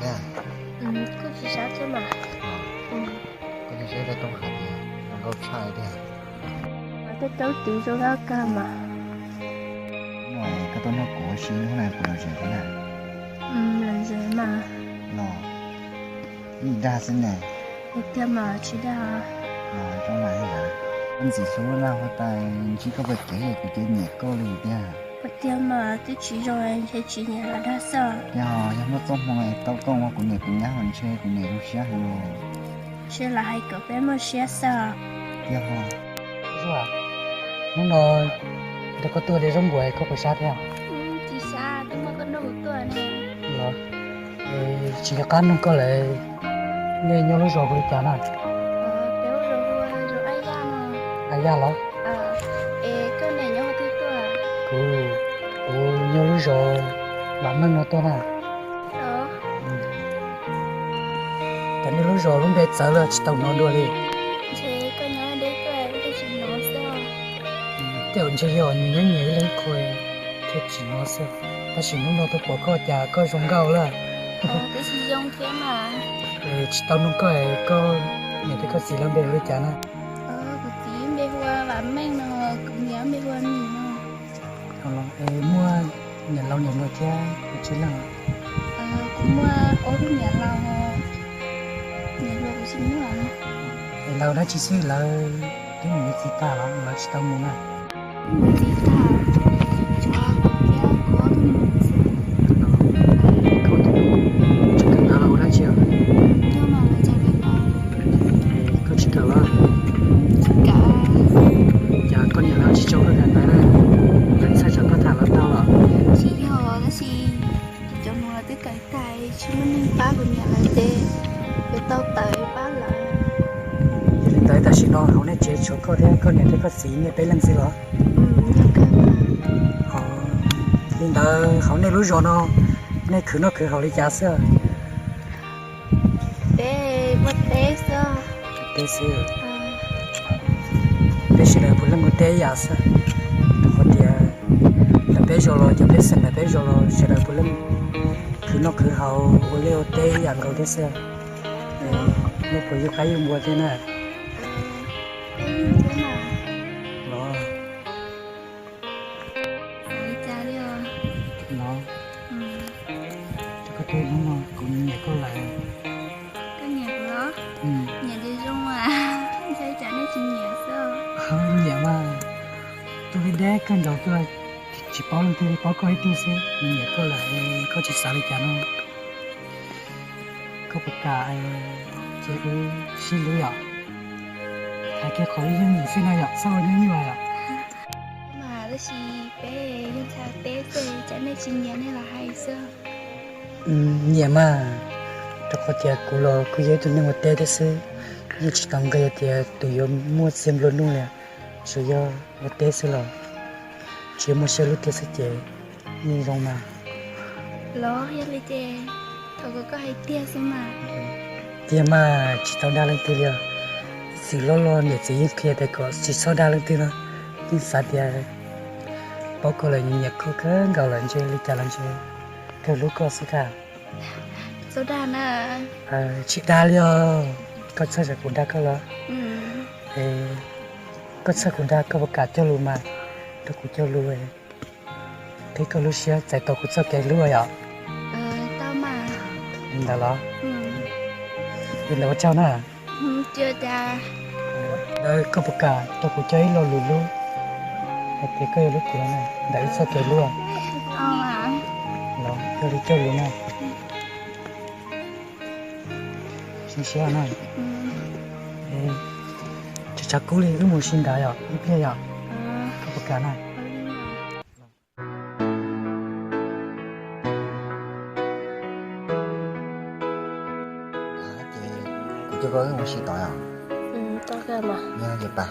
Thiab? Kuj tsis sab thiab mas. Koj tsis sab tej toob hais tias zoo nkauj tshaj tiag. Tej toob twv zoo nkauj kawg mas. Koj tuaj nrog kuv ua si hnub no kuv lom zem thiab na. Lom zem mas. Los, ib dag xwb ne. Tiag mas tsis dag. Los zoo mas. Koj ntxim hlub laj huab tais, ntsib koj puag kev kuv ces nyiam koj li tiag. Tiag mas twb tsis zoo ntshe tsis nyiam los dag xwb. Yog, yog muaj txoj hmoo tau koj ua kuv niam kuv nyab los ntshe kuv niam zoo siab heev. Ntshe lam hais kom peb muaj siab xwb. Yog, hnub no nrog koj tuaj de zaub npua koj puas sab thiab? Tsis sab, twb muaj koj nrog kuv tuaj ne. Los, tsis nco qab nug koj lawm, nej nyob lub zos hu li cas na? Ab Yaj los? Es koj niam nyob qhov twg tuaj? Kuv, kuv nyob lub zos Vam Meej no tuaj na. Cas nej lub zos lub npe txawv lawm tsis tau hnov dua li. Ntshe koj nyob deb tuaj thiaj tsis hnov xwb. Tej zaum ntshe yog nyias nyob nyias ib leeg qhua thiaj tsis hnov xwb. Tab sis hnub no tuaj pom koj cas koj zoo nkauj lawm. Twb tsis zoo thiab mas. Tsis tau nug koj, koj niam thiab koj txiv lawv npe hu li cas na? Kuv txiv npe hu ua Vam Meej no, kuv niam npe hu ua Mim no. Es muaj niam laus niam hluas thiab puas tsawg leej? Kuv muaj ob tug niam laus, niam hluas kuv tsis muaj. Es lawv dab tsi xwb lawv twb mus yuav txiv tag los lawv tsis tau mus na? Mus txiv tag, tshuav kuv thiab kuv ob tug mus xwb. Koj tus tseem kawm ntawv los ua dab tsi os? Yog mas lawv tseem kawm ntawv. Koj tsis kawm los? Tsis kawm. Cas koj niam lawv tsis tso koj kawm ntawv na? Lawv txhawj tsam koj tham lawv tau los? Tsis yog, tab sis cov no twb kawm tag tsis muaj neeg pab kuv niam lawv ces yuav tau tawm pab lawv. Yog li ntawd tam sim no hauv nej tsev tshuav koj thiab koj niam thiab koj txiv nej peb leeg xwb los? Li ntawd hauv nej lub zos no nej khwv noj khwv haus li cas xwb? Peb ua teb xwb. Teb xwb. Peb sawv daws puav leej ua teb ib yam xwb, rau qhov tias ntawm peb zos los cov pej xeem ntawm peb zos los sawv daws puav leej khwv noj khwv haus ua liaj ua teb ib yam nkaus thiab xwb. Nej puas yug qaib yug npua thiab na? Los, los, rau koj tias hnub no kuv nyiam koj lawm. Koj nyiam kuv los? Nyiam ces zoo mas, ntshai tsam nej tsis nyiam xwb. Nyiam mas, tuaj deb deb kawg nkaus tuaj tsis paub leej twg li, paub koj ib tug xwb. Kuv nyiam koj lawm, koj tsis xav li cas no. Koj puas kam ces wb sib hlub yom? Hais kiag qhov yeej yim xwb no yom, txhob ua nyuaj nyuaj yom. Mas tab sis peb yog ntxhais teb xwb, tsam nej tsis nyiam nej los hais xwb. Nyiam mas, rau qhov tias kuv los kuj yog ib tug neeg ua teb thiab xwb, yeej tsis tau nqi hais tias tus yuav muaj txiag nplua nuj li, tsuas yog ua teb xwb los tsis muaj siab hlub tiag xwb ces yeej zoo mas. Los yog li ces thov kom koj hais tiag xwb mas. Tiag mas, tsis tau dag leej twg li os. Ib txwm loj loj niam txiv yeej qhia tias kom tsis txhob dag leej twg no, yeej xav tias paub koj lawm, nyiam koj kawg nkaus lawm, ntshe li cas los ntshe kawg hlub koj xwb thiab. Tsis dag li os, koj txhawj tsam kuv dag koj los? Koj txhawj kuv dag koj puas kam cog lus mas, rau kuv cog lus, qhib koj lub siab txais tau kuv txoj kev hlub yom. Li ntawd los? Li ntawd ua tsaug na. Ntawd koj puas kam rau kuv cog ib lo lus hlub hais tias koj yuav hlub kuv no na, ntawm ib txoj kev hlub? Los yog li cog lus na. Zoo siab na. Tsis tshav kub li, wb mus si ntawd yom, ib pliag yom. Koj puas kam na? Ces kuv coj koj wb mus si tod yom. Yog ces pas.